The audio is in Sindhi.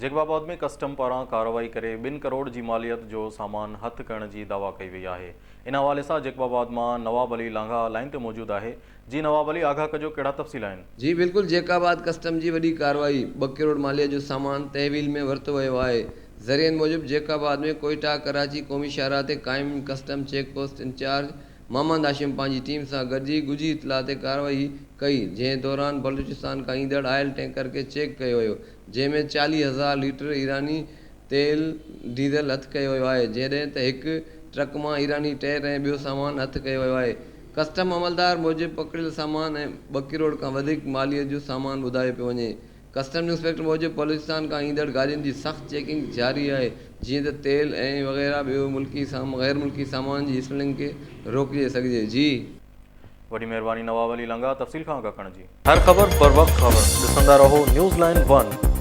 جيڪب آباد ۾ ڪسٽم پاران ڪارروائي ڪري ٻن ڪروڙ جي ماليت جو سامان هٿ ڪرڻ جي دعويٰ ڪئي وئي آهي. ان حوالي سان جيڪب آباد مان نواب علي لانگاهه لائين تي موجود آهي. جي نواب علي آگاهه ڪجو ڪهڙا تفصيل آهن. جي بلڪل جيڪب آباد ڪسٽم جي وڏي ڪارروائي، ٻه ڪروڙ ماليت جو سامان تحويل ۾ ورتو ويو آهي. ذريعن موجب جيڪب آباد ۾ ڪوئيٽا ڪراچي قومي شاهراهه تي قائم custom check post incharge Muhammad Hashim پنهنجي ٽيم سان گڏجي ڳجهي اطلاع تي ڪارروائي ڪئي جنهن دوران بلوچستان کان ايندڙ آئل ٽينڪر کي چيڪ ڪيو ويو جنهن ۾ 40 هزار ليٽر ايراني تيل، ڊيزل، هٿ ڪيو ويو آهي، جڏهن ته هڪ ٽرڪ مان ايراني ٽائر ۽ ٻيو سامان هٿ ڪيو ويو آهي. ڪسٽم عملدار موجب پڪڙيل سامان ۽ ٻه ڪروڙ کان وڌيڪ ماليت جو سامان ٻڌايو پيو وڃي. ڪسٽم انسپيڪٽر موجب بلوچستان کان ايندڙ گاڏين جي سخت چيڪنگ جاري آهي جيئن ته تيل ۽ وغيره ٻيو ملڪي غير ملڪي سامان جي اسمگلنگ کي روڪجي سگهجي. جي. وڏي مهرباني نواب علي لنگاهه تفصيل کان آگاهه ڪرڻ جي. هر خبر بروقت خبر ڏسندا رهو نيوز لائين ون.